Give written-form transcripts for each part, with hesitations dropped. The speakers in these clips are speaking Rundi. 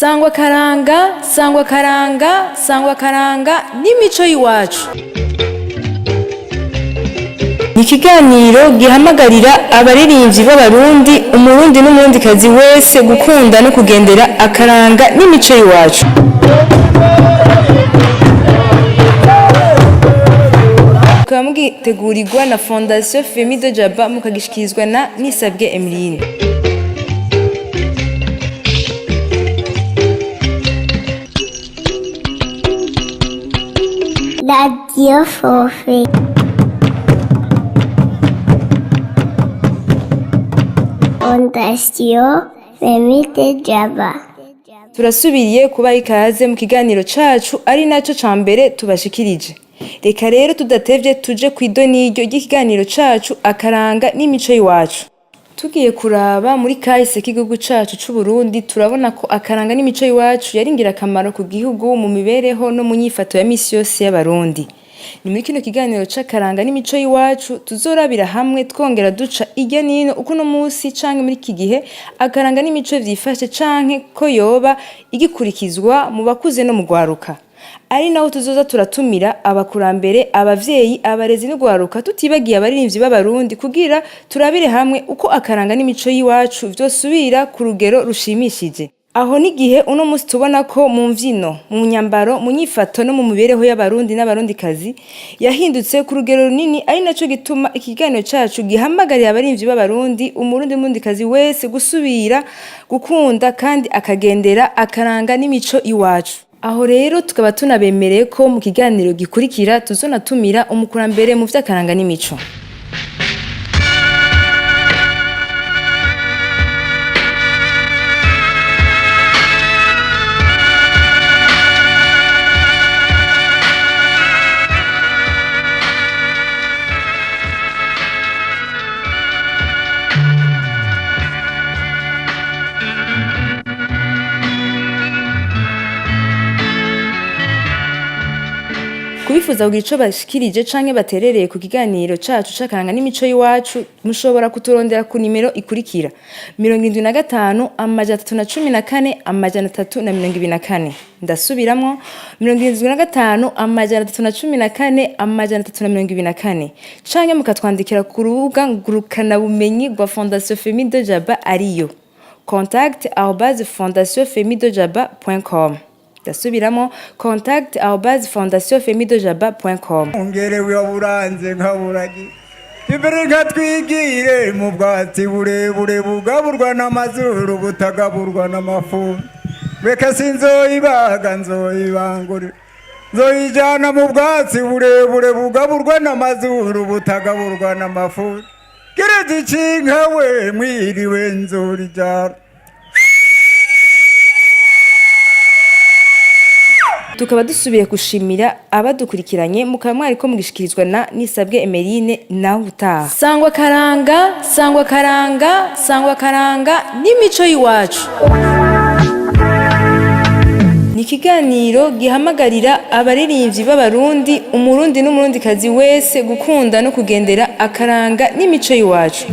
Sangwa karanga, sangwa karanga, sangwa karanga n'imico y'iwacu. Ni ikiganiro gihamagarira abaririmbyi b'Abarundi, Umurundi n'Umurundikazi wese gukunda no kugendera akaranga n'imico y'iwacu. Mukaba mugitegurirwa na Fondation Femido Jaba, mukagishikirizwa na Nisabwe Emeline. Radio Forfait. Fondation Femite Jaba. Turasubiriye kubaha ikaze mu kiganiro cacu, ari naco ca mbere tubashikirije. Reka rero tudatevye tuje kw'idoniryo ry'ikiganiro cacu akaranga n'imico y'iwacu. Tugiye kuraba muri kahise k'igihugu cacu c'Uburundi, turabona ko akaranga n'imico y'iwacu yari ingirakamaro ku gihugu, mu mibereho no mu nyifato ya misi yose y'Abarundi. Ni muri kino kiganiro c'akaranga n'imico y'iwacu tuzorabira hamwe, twongera duca irya nino uko uno musi canke muri iki gihe akaranga n'imico vyifashe, canke ko yoba igikurikizwa mu bakuze no mu rwaruka. Ari naho tuzoza turatumira abakurambere, abavyeyi, abarezi n'urwaruka, tutibagiye abaririmbyi b'Abarundi, kugira turabire hamwe uko akaranga n'imico y'iwacu vyosubira ku rugero rushimishije. Aho n'igihe uno musi tubona ko mu mvyino, mu nyambaro, mu nyifato no mu mibereho y'Abarundi n'Abarundikazi yahindutse ku rugero runini, ari naco gituma ikiganiro cacu gihamagarira abarimvyi b'Abarundi, Umurundi n'Umurundikazi wese gusubira gukunda kandi akagendera akaranga n'imico iwacu. Aho rero tukaba tunabemereye ko mu kiganiro gikurikira tuzonatumira umukurambere mu vy'akaranga n'imico. Kubifuza kugira ico bashikirije canke baterereye ku kiganiro cacu c'akaranga n'imico y'iwacu, mushobora kuturondera ku nimero ikurikira: 75 314 324. Ndasubiramwo: 75 314 324, canke mukatwandikira ku rubuga ngurukanabumenyi rwa Fondation Femido Jaba, ariyo contact@fondationfemidojaba.com. Ndasubiramo: contact@fondationfemidojaba.com. Ongerewe waburanze nkaburagi imbere, nkatwigire mu bwatsi burebure bugaburwa n'amazuru, butagaburwa n'amafu. Reka sinzoyibaga, nzoyibangurira, nzoyijyana mu bwatsi burebure bugaburwa n'amazuru, butagaburwa n'amafu. Gereza icinka we mwiriwe, nzorijyana. Tukaba dusubiye gushimira abadukurikiranye, mukaba mwariko mugishikirizwa na Nisabwe Emeline. Nawe utaha. Sangwa karanga, sangwa karanga, sangwa karanga n'imico y'iwacu. Ni ikiganiro gihamagarira abaririmbyi b'Abarundi, Umurundi n'Umurundikazi wese gukunda no kugendera akaranga n'imico y'iwacu.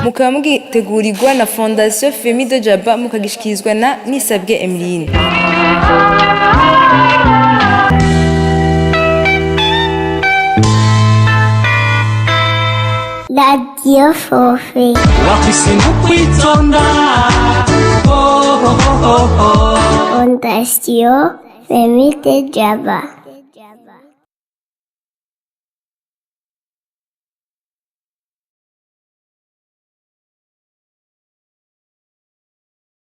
Mukaba mugitegurirwa na Fondation Femido Jaba, mukagishikirizwa na Nisabwe Emeline. Radio Forfait. Wafise kwitonda, oh, oh, oh, oh. Fondation Femite Jaba.